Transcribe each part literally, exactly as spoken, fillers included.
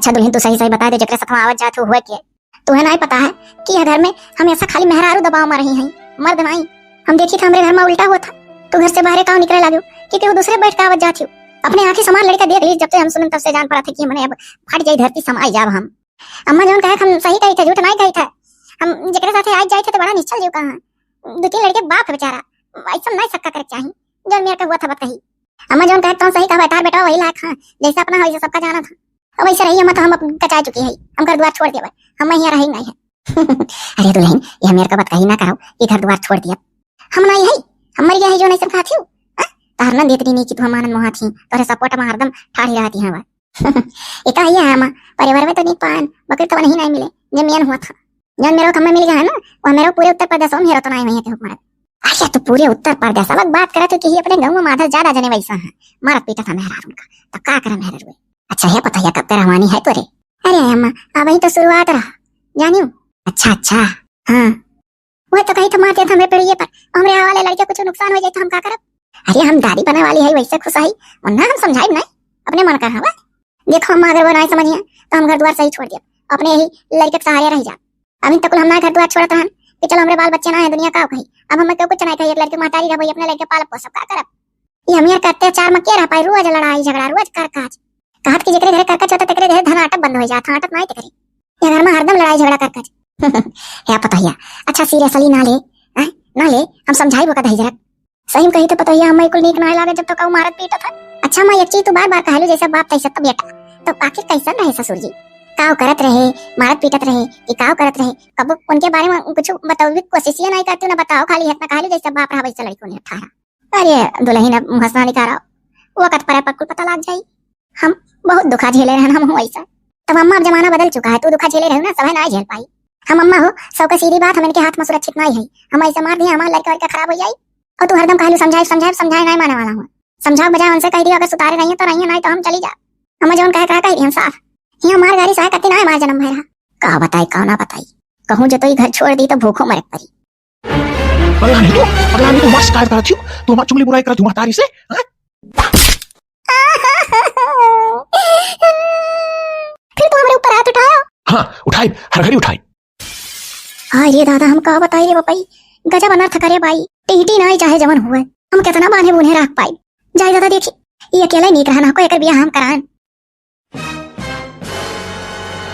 अच्छा दुलहिन, तू सही सही बताइ दे, जेकरे सथवा आवत जात हो, हुए के? तुहे नाहीं पता है कि यह घर में हमेसा खाली मेहरारू दबाव मा रही हैं, मर्द नाहीं। हम देखित है हमरे घर मा उल्टा होत है, तू घर से बाहरे काव निकरे लाग्यो कि केहू दूसरे बैठ के आवत जात हो। अपने आँखी से हमार लड़िका देख ली, जब से हम सुनन तब से जान पड़त है कि मने अब फट जाई धरती, समाई जाब हम। अम्मा जौन कहे हम सही कहित है, झूठ नाहीं कहित है। हम जेकरे साथे आइ जाइत है तो बड़ा निश्चल जीव कहा। दू तीन लड़िके के बाप है बेचारा, अइसन नाहीं सक्का करे के चाही। जौन मेर के हुआ था बतकही। अम्मा जौन कहे तौन सही कहबे, तार बेटवा वही लायक है, जैसे अपना है वैसे सबका जानत है। अब वैसे रही, हम तो हम अब कचाइ चुकी है, हम घर दुआर छोड़ देबे, हम हियाँ रही नाहीं है। अरे दुलहिन, यह मेर का बतकही ना करो, ई घर दुआर छोड़ दिया। हम नाहीं है, हम मर गया है जौन अइसन कहत हो। हाँ? तार नंद इतनी नीक कि तू हम आनंद मोहात ही, तोरे सपोर्ट मा हरदम ठाढ़ी रहती है। ई तो है अम्मा, परिवार में तो नीक पान, बकरी तो नहीं नाहीं मिले, जे मियन हुआ था। जौन मेरे को कम्मा मिल गया है ना, वो मेरे को पूरे उत्तर प्रदेश में हेरो तो नाहीं हुई है केहू के मरद। अच्छा, तू पूरे उत्तर प्रदेश अलग बात करत हो कि ही अपने गाँव में माधर ज्यादा जने वैसा है, मारत पीटत है मेहरारू का, तो का करे मेहरारू? अच्छा, है पता है कब रहवानी है तोरे? अरे अम्मा, अबहीं तो शुरुआत रहा, जानियो। अच्छा, अच्छा, हाँ। वह तो कही तो मार देत हमरे पेड़िए पर, हमरे आवाले लड़िके कुछ नुकसान हो जाए तो हम का करब? अरे हम दादी बने वाली है, वैसे खुश है, वरना हम समझाइब नाहीं, अपने मन कर हवा। देखो अम्मा, अगर वो नाहीं समझिया तो हम घर दुआर सही छोड़ दिया, अपने यही लड़िके के सहारे रह जा। अभी तक हम ना घर दुआर छोड़त रहन कि चलो हमरे बाल बच्चे ना है, दुनिया का कही। अब हमें क्यों कुछ नाहीं कही, एक लड़िके महतारी रहबो, अपने लड़िके पालब पोसब, का करब? ये हम यार के अत्याचार में के रह पाई, रोज लड़ाई झगड़ा, रोज कर काज। कहत कि जेकरे घरे करकच होता, तेकरे घरे धन आटत बंद हो जात, आटत नाहीं तेकरे। ये घर में हरदम लड़ाई झगड़ा करकच। हे पतोहिया, अच्छा seriously ना ले, हैं? ना ले, हम समझाई बोका दही जरा। सही में कही तो पतोहिया, हमें कुल नीक नाहीं लागे जब तो कहू मारत पीटत है। अच्छा माँ, एक चीज तू बार बार कहलू जैसे बाप तैसे तो बेटा, तो आखिर कैसन रहे ससुर जी? काव करत रहे, मारत पीटत रहे कि काव करत रहे? कबो उनके बारे में कुछ बतावे की कोशिश ही नाहीं करती, ना बताओ, खाली इतना कहलू जैसे बाप रहा वैसे लड़िको ने ठहरा। अरे दुलहिन, अब मुँह से ना निकारा, वक्त पर पक्कुल पता लाग जाई। हम बहुत दुखा झेले रहन, हम हुआ ऐसा। तब अम्मा, अब जमाना बदल चुका है, तू दुखा झेले रहे ना, सब है ना झेल पाई। हम अम्मा हो, सबका सीधी बात, हम इनके हाथ में सुरक्षित नाहीं है। हम ऐसे मार दिए, हमार लड़का वड़का खराब हो जाई। और तू हरदम कहलू समझाए, समझाए, समझाए, नाहीं माने वाला हूँ। समझाओ बजाय उनसे कह दियो, अगर सुतारे रहिए तो रहिए, नाहीं तो हम चली जा। हम जौन कहे, कहे, कह दिए हम साफ। ये हमार गाड़ी सहे कती नाहीं हमार जन्म भय रहा। का बताई, का ना बताई। कहूँ जो तो ई घर छोड़ दी तो भूखो मरे परी। पगला नहीं तू, पगला नहीं तू, हमार शिकायत करत हो, तू हमार चुगली बुराई करत हो महतारी से, हाँ? फिर तू हमरे ऊपर हाथ उठाया? हाँ, उठाई, हर घड़ी उठाई। अरे दादा, हम का बताई रे बपई, गजब अनर्थ करे बाई, टीटी नाई चाहे जवन हुए, हम कितना बान्हे बून्हे राख पाई। जाए दादा देखी, ये अकेले नीक रहना को एकर बियाह हम करान।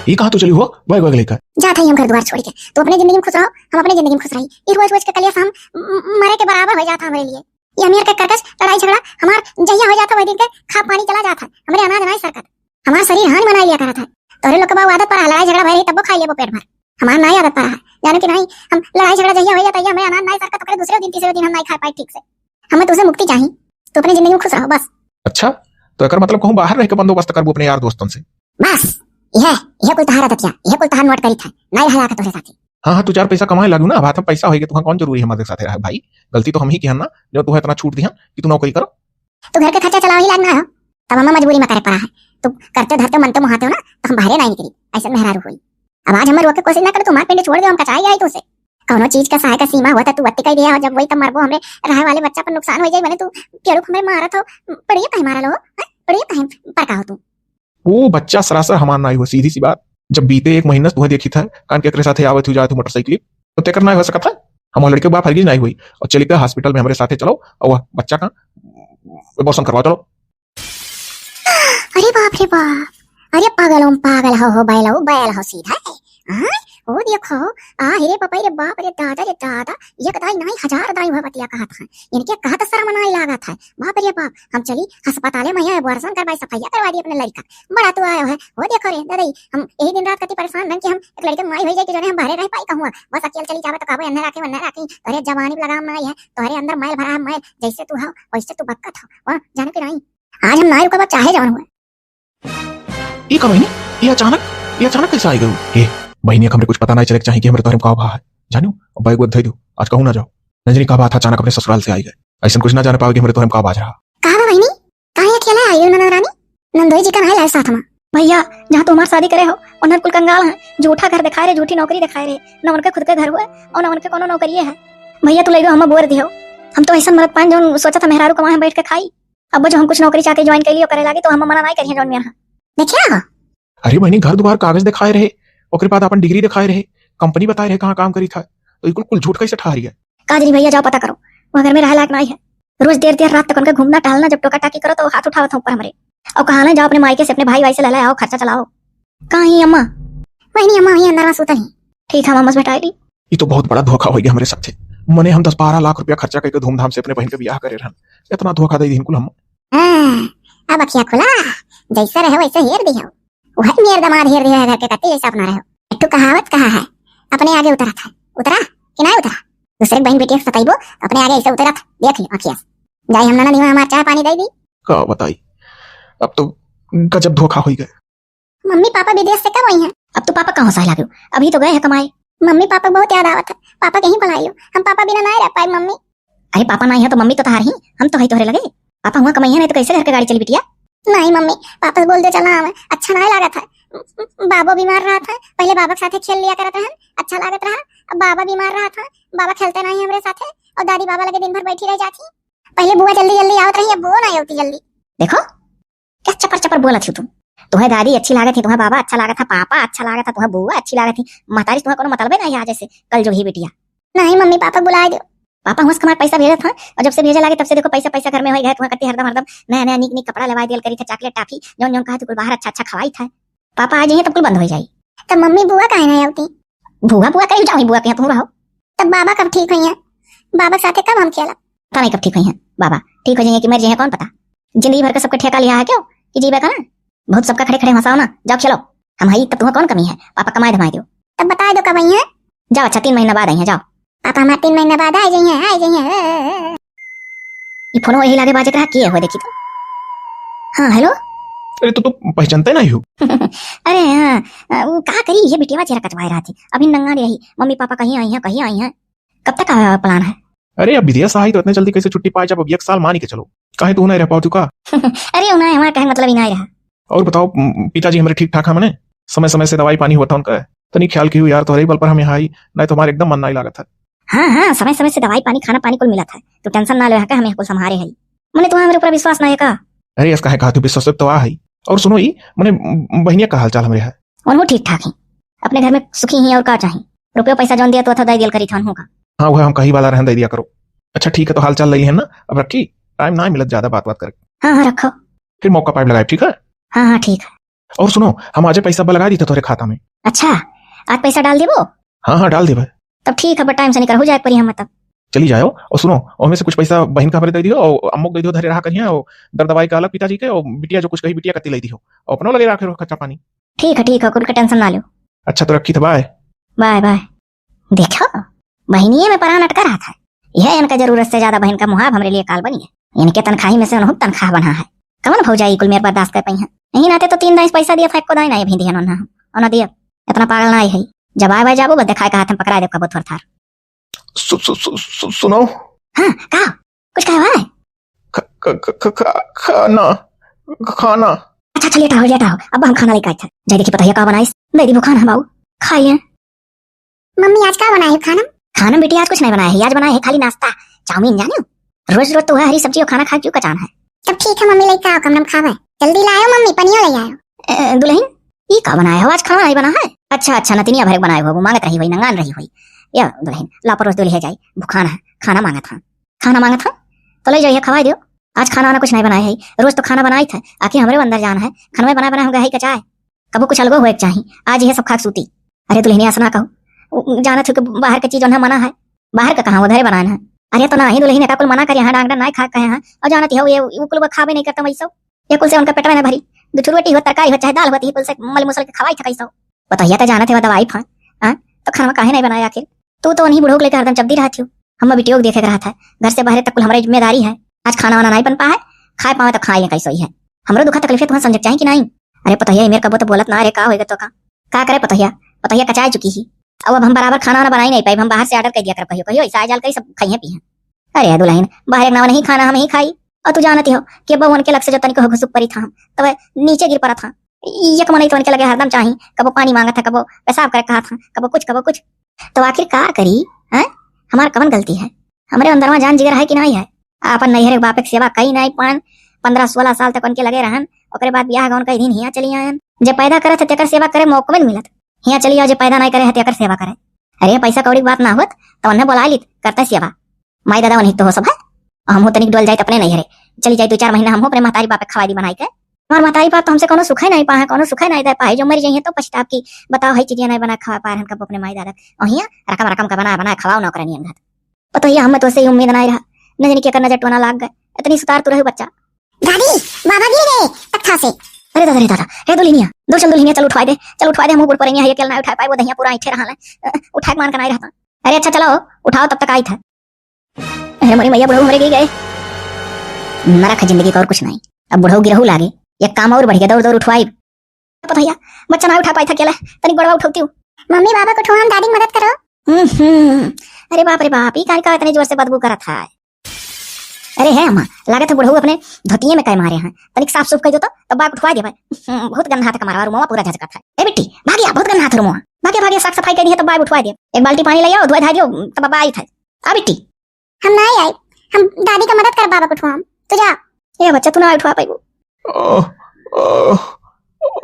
ई कहाँ तू चली हो? बैग वैग लेकर। जात हई हम घर दुआर छोड़ के। तू अपने जिंदगी में खुश रहो, हम अपने जिंदगी में खुश रही। ई रोज रोज के कलेश हम म-, म-, मरे के बराबर हो जात है हमरे लिए। ये अमीर के करकस लड़ाई झगड़ा हमार जहिया हो जात है, वही दिन के खा पानी चला जात है। हमरे अनाज अनाज सरकत। हमार शरीर हानि बनाए लिया करत है। तोरे लोग के बाबू आदत पड़ा है, लड़ाई झगड़ा भय रही तब्बो खाई लेबो पेट भर। हमार नाई आदत पड़ा है। जानो कि नाई, हम लड़ाई झगड़ा जहिया हो जात है, हमरे अनाज नाई सरकत, ओकरे दूसरे दिन तीसरे दिन हम नाई खा पाए ठीक से। हमें तुझसे मुक्ति चाही। तू अपने जिंदगी में खुश रहो बस। अच्छा, तो एकर मतलब कहूँ बाहर रह के बंदोबस्त करबू अपने यार दोस्तन से? बस, यह, यह कुल तहार आदत या, यह कुल तहार नोट करी था, नाई रहा आके तोहरे साथे। हाँ, हाँ, तू चार पैसा कमाए लागू ना, अब हाथ में पैसा होइगे, तुहाँ कौन जरूरी है हमारे साथे रहे भाई? गलती तो हम ही की है ना, जो तुहे इतना छूट दिया कि तू नौकरी करो। तू घर के खर्चा चलावे ही लाग ना हो, तब हमें मजबूरी में करे पड़ा है। तू करते धरते मनते मुहाते हो ना, तो हम बाहरे नहीं निकली, ऐसे मेहरारू हुई। अब आज हमें रोके कोशिश ना कर, तू हमार पिंड छोड़ दे, हम कचाई आई तुझसे। कौनो चीज का सहाय का सीमा होता, तू वत्ती कह दिया हो, जब वही तब मरबो, हमरे रहे वाले बच्चा पर नुकसान हो जाए, मने तू केड़ू हमरे मारत हो, पड़िए कहीं मारल हो, हैं? पड़िए कहीं पर का हो तू? वो बच्चा सरासर हमार नाई हो, सीधी सी बात। जब बीते एक महीना से तुहे देखी था, कान के एकरे साथे आवत हुई जात हुई मोटरसाइकिल, तो तेकर नाई हो सकत है। हम लड़के के बाप हरगिज नाई हुई। और चली पे हॉस्पिटल में हमरे साथे चलो, और वह बच्चा का abortion करवाओ, चलो। अरे बाप रे बाप, अरे पागल हो, पागल हो, हो बैल हो, बैल हो सीधा है। हाँ, वो देखो, आ, रे बाप रे बाप, रे दादा, रे दादा, एक दाई नाई हजार दाई हुआ बतिया कहत है। इनके कहत शर्म नाई लागत है। बाप रे बाप, हम चली अस्पताले में यहाँ abortion करवाई, सफाइया करवा दी अपने लड़का। बड़ा तू आयो है, वो देखो रे दादा, हम यही दिन रात कति परेशान रहन कि हम एक लड़के माई हो जाए कि जौने हम बाहरे रह पाई कहूँ। बस अकेले चली जावे तो कहबो अन्ने राखी, अन्ने राखी, तोहरे जवानी पे लगाम नाई है, तोहरे अंदर मैल भरा है मैल, जैसे तू हो वैसे तू बकत हो। वाह, जाने कि नाई, आज हम नाई रुकब, चाहे जवन हुए। ई का बहिनी? ई अचानक, ई अचानक कैसे आई गयो? ए, बहिनी, हमरे कुछ पता नहीं चले के चाही कि हमरे तोहरे में का भा है। जानियो, अब बैग वैग धई दो, आज कहूँ ना जाओ। नजरी का बात है, अचानक अपने ससुराल से आई गए। ऐसन कुछ ना जाने पावे कि हमरे तोहरे में का बाज रहा। का बा बहिनी? काहे अकेले आई हो ननद रानी? नंदोई जी का नहीं लाए साथ में? भैया, जहाँ तू हमार शादी करे हो, उन्हर कुल कंगाल हैं, झूठा घर दिखाए रहे, झूठी नौकरी दिखाए रहे, न उनके खुद के घर हुए और न उनके कोनो नौकरिये है। भैया, तू लइगो हमें बोर दियो। हम तो ऐसन मरद पान जौन सोचा था मेहरारू कमाए हम बैठ के खाई। अब जो हम कुछ नौकरी चाकरी ज्वाइन कर लियो करे लागी तो हम मना नहीं करिए जौन मेरा। देखिया, अरे बहिनी, घर दुआर कागज देखाए रहे, ओकरे बाद आपन डिग्री देखाए रहे, कंपनी बताए रहे कहाँ काम करी था, तो ई कुल, कुल झूठ कैसे ठहरी है? का जनी भैया, जाओ पता करो, वहाँ घर में रहे लायक नाई है। रोज देर देर रात तक उनका घूमना टहलना, जब टोका टाकी करो तो हाथ उठावत हैं ऊपर हमरे। और कहा ना, जाओ अपने मायके से, अपने भाई भाई से ले ले आओ, खर्चा चलाओ। कहाँ ही अम्मा? वही नहीं अम्मा, वही अंदर में सूतल ही। ठीक है, अम्मा से भेटाई ली। ई तो बहुत बड़ा धोखा हो गया हमरे साथे। मने हम दस बारह लाख रुपया खर्चा करके धूमधाम से अपने बहन के बियाह करे रहन, इतना धोखा दे दीन कुल हम। हाँ, अब अखिया खुला, जैसे रहे वैसे हेर दिहो। वह मेर दमाद हेर दिहो है घर के कत्ती जैसे अपना रहो। एक ठो कहावत कहा है, अपने आगे उतरत है, उतरा कि नहीं उतरा? दूसरे के बहन बेटी के सताइबो, अपने आगे ऐसे उतरत, देख लियो अखिया से। जाई हम ननद, इहाँ हमार चाय पानी दे दी। का बताई, अब तो गजब धोखा होई गए। मम्मी पापा विदेश से कब आई हैं? अब तो पापा कहाँ से लागे, अभी तो गए हैं कमाए। मम्मी पापा बहुत याद आवत है, पापा के ही बुलाई लो, हम पापा बिना नहीं रह पाए मम्मी। अरे पापा नहीं है तो मम्मी तो तहार ही, हम तो है तोहरे लगे। पापा हुआ कमाई है, नहीं तो कैसे घर के गाड़ी चली बिटिया? नहीं मम्मी, पापा से बोल दे चलना हमें, अच्छा नहीं लागत है। बाबो बीमार रहत है, पहले बाबा के साथे खेल लिया करत रहन, अच्छा लागत रहा। अब बाबा बीमार रहत है, बाबा खेलते नहीं हमरे साथे, और दादी बाबा लगे दिन भर बैठी रह जाती। पहले बुआ जल्दी जल्दी आवत रही, अब बुआ नहीं आवती जल्दी। देखो, क्या चपर चपर बोलत हो तुम? तुम्हें दादी अच्छी लागत है, तुम्हें बाबा अच्छा लागत है, पापा अच्छा लागत है, तुम्हें बुआ अच्छी लागत है, महतारी तुम्हें कोनो मतलबे नहीं है आज से कल जो ही बिटिया। नहीं मम्मी, पापा बुलाए दो। पापा हुआ से कमाए पैसा भेजत हैं, और जब से भेजे लागे तब से देखो पैसा पैसा घर में होई गए, तुम्हें कत्ती हरदम हरदम नया नया नीक नीक कपड़ा लेवाए दियल करी था, चॉकलेट टाफी, जौन जौन कहा तू कुल बाहर अच्छा अच्छा खवाई था। पापा आ जाइए तब कुल बंद हो जाई। तब मम्मी बुआ काहे नहीं आवती? बुआ बुआ कहीं जाओ, बुआ के यहाँ तुम रहो। तब बाबा कब ठीक होइहैं? बाबा के साथे कब हम खेलब? पता नहीं कब ठीक होइहैं बाबा। ठीक हो जाइहैं कि मर जाइहैं, कौन पता। जिंदगी भर का सबका ठेका लिया है क्यों कि जीवे का ना? बहुत सबका खड़े खड़े हंसाओ ना। जाओ खेलो, हम हई तब तुम्हें कौन कमी है? पापा कमाए धमाए दो। तब बताए दो कब आइहैं? जाओ, अच्छा, तीन महीना बाद आइहैं, जाओ। पापा हमार तीन महीना बाद आ जाइहैं, आ जाइहैं। ई फोनो यही लागे बाजत रहा, के हो देखी तो। हाँ, हेलो। अरे, तू तो पहचानते नहीं हो। अरे हाँ, अ, उ का करी, ये बिटिया चेहरा कचवाए रहा थी। अभी नंगा रही, मम्मी पापा कहीं आइहैं, कहीं आइहैं। कब तक का प्लान है? अरे, अब विदेश आई तो इतने जल्दी कैसे छुट्टी पाए, जब अब एक साल मानी के चलो। काहे तू नहीं रह पाओ तू का? अरे, उन्हें हमारा कहे मतलब ही नहीं रहा। और बताओ, म, पिताजी हमारे ठीक ठाक हैं मने? समय समय से दवाई पानी होता उनका है? तनी ख्याल किहू यार, तोहरे ही बल पर हम यहाँ आई, नहीं तो हमारे एकदम मन नहीं लागत है। हाँ, हाँ, समय समय से दवाई पानी, खाना पानी कुल मिलत है। तू टेंशन ना ले, यहाँ का हम यहाँ कुल संभारे है। मने तुम्हारे ऊपर विश्वास ना है का? अरे, ऐसा काहे कहा तू, विश्वास तो आ है। और सुनो ई, मने बहनिया का हाल चाल हमरे है? उनहू ठीक ठाक ही, अपने घर में सुखी ही और का चाही? रुपयो पैसा जौन दिया तो था दे दियल करी था उनहू का। हाँ, वह हम कही वाला रहन दे दिया करो। अच्छा ठीक है, तो हाल चाल लई है ना, अब रखी, टाइम ना मिलत ज्यादा बात बात करे। हाँ, हाँ, रखो। फिर मौका पाइब लगाए, ठीक है? हाँ, हाँ, ठीक है। और सुनो, हम आजे पैसा लगा दी था तोरे खाता में। अच्छा, आज पैसा डाल देबो? हाँ, हाँ, डाल देबे। तब ठीक है, बट टाइम से निकल हो जाए परी हम तब। चली जाओ, और सुनो, ओमे से कुछ पैसा बहन का हमरे दे दियो, और अम्मो को दे दियो, धरे रहा करिया, और दर दवाई का अलग पिताजी के, और बिटिया जो कुछ कही बिटिया कत्ती ले दियो, और अपनो लगे रखे रहो खर्चा पानी। ठीक है, ठीक है, कुल का टेंशन ना लो। अच्छा, तो रखी था, बाय। बाय, बाय। देखो, बहनिये में परान अटका रहा था। यह इनका जरूरत से ज्यादा बहन का मुहाब हमरे लिए काल बनी है। इनके तनखाही में से उनहु तनखाह बना है। कवन भौजाई कुल मेर बर्दाश्त कर पाई है? यही नाते तो तीन दाई पैसा दिया था, एको दाई नहीं अभी दिया उन्हें हम। और ना दिया, इतना पागल ना आई है। जब आए बाय जाबो, बस दिखाए कहा था, पकड़ा दे कबो थोर थार। सु-, सु-, सु-, सु-, सुनो। हाँ, का? कुछ कहे भाई? ख-, ख-, ख-, ख-, ख-, खाना, खाना। अच्छा, अच्छा, लेटा हो, लेटा हो। अब हम खाना लेके आए थे। जय देखी पता है का बनाइस? दे दी वो खाना हम आऊ। खाइए। मम्मी, आज का बनाए हो खाना? खाना बेटी आज कुछ नहीं बनाया है, आज बनाया है खाली नाश्ता, चाउमीन जाने हो। रोज रोज तो वह हरी सब्जी और खाना खा क्यों का चान है? तब ठीक है मम्मी, लेके आओ, कम नम खावे। जल्दी लायो मम्मी, पनियो ले आयो। ए, दुल्हन, ई का बनाए हो? आज खाना नहीं बना है। अच्छा, अच्छा, नतिनिया भरे बनाए हो, वो मांगत रही हुई, नंगान रही हुई। या दुल्हन, ला परोस दो, ले जाई, भुखान है, खाना मांगत है। खाना मांगत है? तो ले जाइए, खवाई दियो। आज खाना वाना कुछ नहीं बनाए है, रोज तो खाना बनाई था, आखिर हमरे अंदर जान है, खाना बनाए बनाए हो गया है कचाए। कबो कुछ अलगो होए के चाही, आज यह सब खा के सूती। अरे दुल्हनिया, ऐसा ना कहो, उ, जानत हो कि बाहर के चीज उन्हें मना है, बाहर का कहाँ उधरे बनाए है। अरे तो ना ही दुल्हनिया का कुल मना कर, यहाँ डांगडा ना खा कहे हैं, और जानत हो ये, ये कुल वो खाबे नहीं करता वही सब। ये कुल से उनका पेटवा ना भरी, दो ठो रोटी हो, तरकारी हो, चाहे दाल होती, कुल से मल मुसल के खवाई था कैसो। पतोहिया तो जानत है वो दवाई फा, हाँ? तो खाना काहे नहीं बनाया आखिर? तू तो उन्हीं बुढ़ऊ के लेकर हरदम चपदी रहत हो। हम बिटियो के देखे के रहत है, घर से बाहर तक कुल हमारी जिम्मेदारी है। आज खाना वाना नहीं बन पा है, खाए पावे तो खाए कैसो ही है। हमरो दुखा तकलीफे तुम्हें समझे के चाही कि नहीं? अरे पतोहिया, मेरे कबो तो बोलत ना रे, का होएगा तो का? का करे पतोहिया? पतोहिया कचाए चुकी ही। अब, अब हम बराबर खाना वाना बनाई नहीं पाई, हम बाहर से ऑर्डर कर दिया कर, कहियो, कहियो, ऐसा जाल करी सब खाइए पिए। अरे दुल्हन, बाहर एक नाव नहीं खाना, हम ही खाई। और तू जानती हो कि अब उनके लग से जो तनिक हो घुसुक परी था हम, तब नीचे गिर पड़ा था। एक मनई तो उनके लगे हरदम चाही, कबो पानी मांगत है, कबो पेशाब करे कहा था, कबो कुछ, कबो कुछ। तो आखिर का करी, हैं? हमार कवन गलती है? हमरे अंदरवा जान जिगर है कि नहीं है? आपन नैहर के बाप के सेवा कई नहीं पान, पन्द्रह सोलह साल तक उनके लगे रहन, ओकरे बाद बियाह गौन कई दिन हियाँ चली आयन। जे पैदा करत है, तेकर सेवा करे मौका नहीं मिलत। हियाँ चली आओ, जे पैदा नहीं करे है, तेकर सेवा करे। अरे, पैसा कौड़ी की बात ना होत, तो उन्हें बोला लीत, करता सेवा। माई दादा उन्हीं तो हो सब है। हमहू तनिक डोल जाइत अपने नैहरे। चली जाइत दो चार महीना, हमहू अपने महतारी बाप के खवाई दी बनाई के। हमार महतारी बाप तो हमसे कोनो सुखै नहीं पाए, कोनो सुखै नहीं दे पाए। जो मर जाइए तो पछताब की, बताओ, है चीजें नहीं बना खवा पाए हैं कब अपने माई दादा। और हियाँ रकम रकम का बना बना खवाओ नौकरानियन घर। पतोहिया, हमें तो से ही उम्मीद नहीं रहा, न जाने केकर नजर टोना लाग गए। इतनी सुतार तू रहे बच्चा। दादी, बाबा गिर गए तख्ता से। अरे दादा रे दादा, हे दुल्हनिया, दो चल दुल्हनिया, चल उठवाए दे, चल उठवाए दे, हमहू बूढ़ परेंगे, है अकेला नहीं उठा पाए, वो दहिया पूरा ऐंठे रहा है, उठाए के मान का नहीं रहता। अरे अच्छा चलो, उठाओ तब तक आई था। अरे मोरी मैया, बुढ़ऊ हमरे गिर गए। नरक है जिंदगी का और कुछ नहीं, अब बुढ़ऊ गिरहू लागे, एक काम और बढ़ गया, दौड़ दौड़ उठवाई। पतोहिया, बच्चा ना उठा पाई था अकेला, तनिक गोड़वा उठौती हूँ। मम्मी बाबा को उठवा, हम दादी की मदद करो। हम्म, अरे बाप रे बाप, ई काहे का इतने जोर से बदबू करत है? अरे है अम्मा, लागत है बुढ़ऊ अपने धोतिये में कई मारे हैं, तनिक साफ सूफ कइ दो तो, तब बाप उठवा देबे। हम्म, बहुत गंदा हाथ कमारवा, रुमवा पूरा झझकत है। ए बिट्टी, भागिया, बहुत गंदा हाथ रुमवा। भागिया, भागिया, साफ सफाई कइ दी है, तब बाप उठवा दे। एक बाल्टी पानी ले आओ, धोए धाय दियो, तब बाप आई था। आ बिट्टी। हम ना आई, हम दादी का मदद कर बाबा को उठवाम। तू जा। ए बच्चा, तू ना उठवा पाइबू। आह, आह,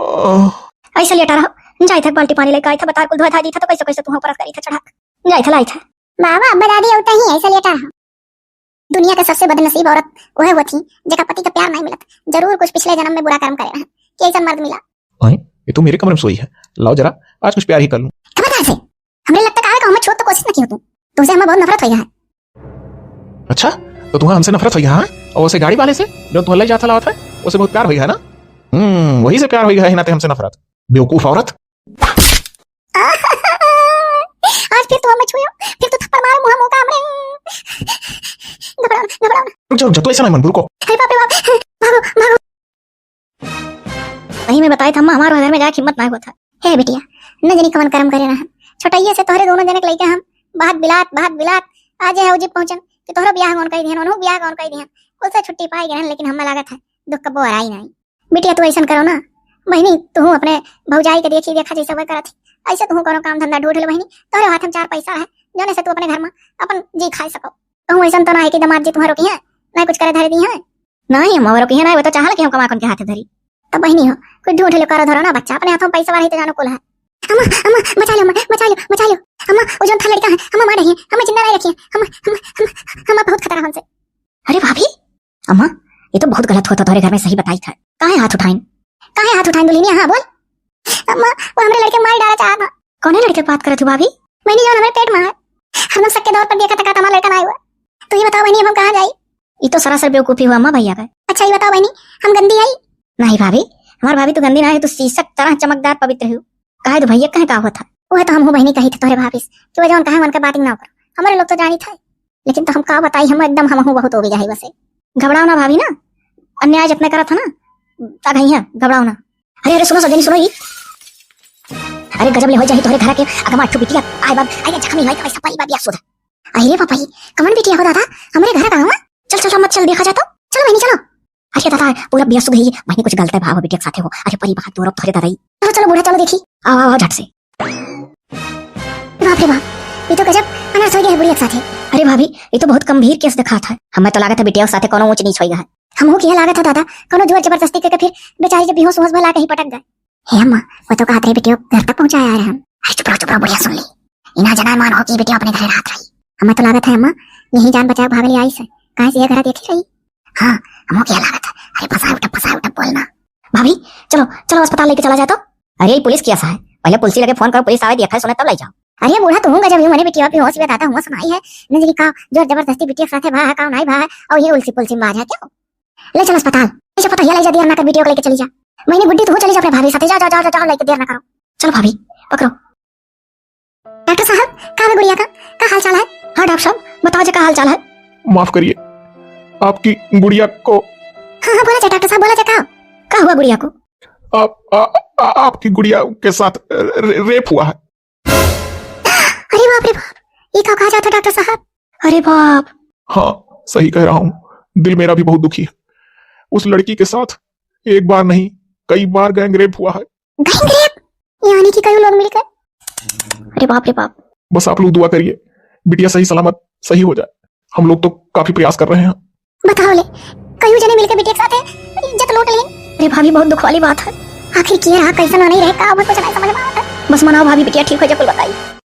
आह। ऐसे लेटा रहो, जाई था बाल्टी पानी लेके आई था, बतार कुल धोए धाय दी था, तो कैसे कैसे तू ऊपर करी था चढ़ा। जाई था, लाई था। बाबा, अब दादी उठा ही ऐसे लेटा रहो। दुनिया के सबसे बदनसीब औरत वह होती, जेका पति का प्यार नहीं मिलत। जरूर कुछ पिछले जन्म में बुरा कर्म करे रहा, कि ऐसा मर्द मिला। आए, ये तो मेरे कमरे में सोई है। लाओ जरा, आज कुछ प्यार ही कर लूं। खबरदार से, हमरे लगता का है कि हमें छोड़ तो कोशिश न की हो तू। तुमसे हमें बहुत नफरत होई है। अच्छा, तो तुम्हें हमसे नफरत होई है, हाँ? और उसे गाड़ी वाले से, जो तुम्हें ले जाता लावत है, उसे बहुत प्यार होई है ना? हम्म, वही से प्यार होई है, ना ते हमसे नफरत। बेवकूफ औरत। आज फिर तू हमें छुयो, फिर तू थप्पड़ मारे मुंह मुंह का हमरे। घबराओ ना, घबराओ ना। रुक जा, रुक जा, तू ऐसा नहीं मन, रुको। अरे बाप रे बाप, भागो, भागो। सही में बताई था अम्मा, हमार घर में जाके हिम्मत ना होता। हे बिटिया, न जानी कवन कर्म करे रहन। छोटइये से तोहरे दोनों जने के लइके हम बात बिलात, बात बिलात, आज है उजी पहुंचन कि तोहरो बियाह कौन कही दिहन, ओनहु बियाह कौन कही दिहन। कुल से छुट्टी पाई गए, लेकिन हमें लागत है दुख कबो हराई नहीं। बिटिया, तू ऐसन करो ना बहिनी, तू अपने भौजाई के देखी देखा जैसे वह करत ही, ऐसे तू कोनो काम धंधा ढूंढ ले बहिनी। तोहरे हाथ में चार पैसा है, जौने से तू अपने घर में अपन जी खाए सको। कहूँ ऐसन तो ना है कि दामाद जी तुम्हें रोकी है, ना कुछ करे धरे दी है। नहीं, हम रोकी है ना, वो तो चाहल कि हम कमा कौन के हाथ धरी। तब बहिनी हो, कुछ ढूंढ ले, करो धरो ना बच्चा, अपने हाथों में पैसा वाला ही तो जानो कुल है। अम्मा, अम्मा, बचा लो, अम्मा, बचा लो, बचा लो। अम्मा, वो जौन था लड़का है, अम्मा मार रही है, अम्मा जिंदा नहीं रखी है, अम्मा, अम्मा, अम्मा, अम्मा बहुत खतरा हमसे। अरे भाभी, अम्मा, ये तो बहुत गलत होता तोहरे घर में, सही बताई था। काहे हाथ उठाइन? काहे हाथ उठाइन दुल्हनिया? हाँ, बोल। अम्मा, वो हमरे लड़के मार डाला चाहत था। कौने लड़के के बात करत हो भाभी? मैंने जौन हमरे पेट में है। हम लोग शक के दौर पर देखा था, का हमारा लड़का ना हुआ। तो ये बताओ बहनी, अब हम कहाँ जाई? ये तो सरासर बेवकूफी हुआ अम्मा भैया का। अच्छा, ये बताओ बहनी, हम गंदी आई? नहीं भाभी, हमार भाभी तो गंदी ना है, तो शीशक तरह चमकदार पवित्र हो। काहे तो भैया कहे का हुआ था? वह तो हम हो बहनी कही था तोहरे भाभी से कि वो जौन कहे उनके बात ही ना करो। हमारे लोग तो जानी था, लेकिन तो हम का बताई, हम एकदम हम हूँ बहुत हो गया है वैसे। घबराओ ना भाभी ना, अन्याय जितना करा था ना, आ गई है, घबराओ ना। अरे, अरे, सुनो सजनी, सुनो ई। अरे, गजब ले हो जाही तोहरे घर के अगमा ठू बिटिया, आए बाप, अरे, जख्मी होई तो ऐसा परी बाप या सुधा। अरे रे बाप रे, कमन बिटिया हो दादा, हमरे घर का हुआ? चल, चल, चल, मत चल, देखा जाए तो। चलो बहनी, चलो। अरे दादा, पूरा बिया सुध ही, बहनी कुछ गलत है भाव बिटिया के साथे हो। अरे परी बात तोरो तोहरे दादा ही। चलो, चलो बूढ़ा, चलो देखी। आओ, आओ, आओ झट से। बाप रे बाप, ये तो गजब अनर्थ हो गया है बुढ़िया के साथे। अरे भाभी, ये तो बहुत गंभीर केस दिखात है। हमें तो लागत है बिटिया के साथे कोनो ऊंच नीच होई है। हमहू के लागत है दादा, कोनो जोर जबरदस्ती करके फिर बेचारी जब बेहोश होश भला कहीं पटक गए। हे अम्मा, वो तो कहत रहे बिटिया घर तक पहुंचाया रहे हम। अरे चुप रहो, चुप रहो, बुढ़िया सुन ली। इना जना मान हो कि बिटिया अपने घरे रात रही। हमें तो लागत है अम्मा, यही जान बचा के भाग ले आई से, काहे से ये घर देखी रही। हाँ, हमहू के लागत है। अरे फंसाए उठा, फंसाए उठा, बोलना। भाभी, चलो, चलो अस्पताल लेके चला जाए तो। अरे ये पुलिस कैसा है, पहले पुलिस लगे फोन करो, पुलिस आवे देखा सुने तब ले जाओ। अरे बूढ़ा, तू गजब ही मने बिटिया भी होश में दादा हुआ सुनाई है। नजरी का जोर जबरदस्ती बिटिया के साथे भा है, का नहीं भा है, और ये उल्सी पुल्सी में बाज है क्या? ले चल अस्पताल। ऐसे पता है, ले जा, देर ना कर, बिटिया को लेके चली जा। मैंने गुड्डी, तू चली जा अपने भाभी साथे, जा, जा, जा, जा, जा, लेके देर ना करो। चलो भाभी, पकड़ो। डॉक्टर साहब, का बा गुड़िया का, का हाल चाल है? हाँ डॉक्टर साहब, बताओ जे का हाल चाल है? माफ करिए, आपकी गुड़िया को। हाँ, हाँ, बोला जा डॉक्टर साहब, बोला जा का? का हुआ गुड़िया को? आप, आ, आ, आपकी गुड़िया के साथ रे-, रेप हुआ है। अरे बाप रे बाप, ये का कहा जाता डॉक्टर साहब? अरे बाप। हाँ, सही कह रहा हूँ, दिल मेरा भी बहुत दुखी है। उस लड़की के साथ एक बार नहीं, कई बार गैंग रेप हुआ है। गैंग रेप? यानी कि कई लोग मिलकर? अरे बाप रे बाप। बस आप लोग दुआ करिए, बिटिया सही सलामत सही हो जाए। हम लोग तो काफी प्रयास कर रहे हैं। बताओ ले, कई जने मिलकर बिटिया के साथ है, इज्जत लूट लेन। अरे भाभी, बहुत दुख वाली बात है। आखिर के रहा, कैसन नहीं रहे, का हुआ, कुछ नहीं समझ में आवत है। बस मनाओ भाभी, बिटिया ठीक हो जाए, कुल बताई।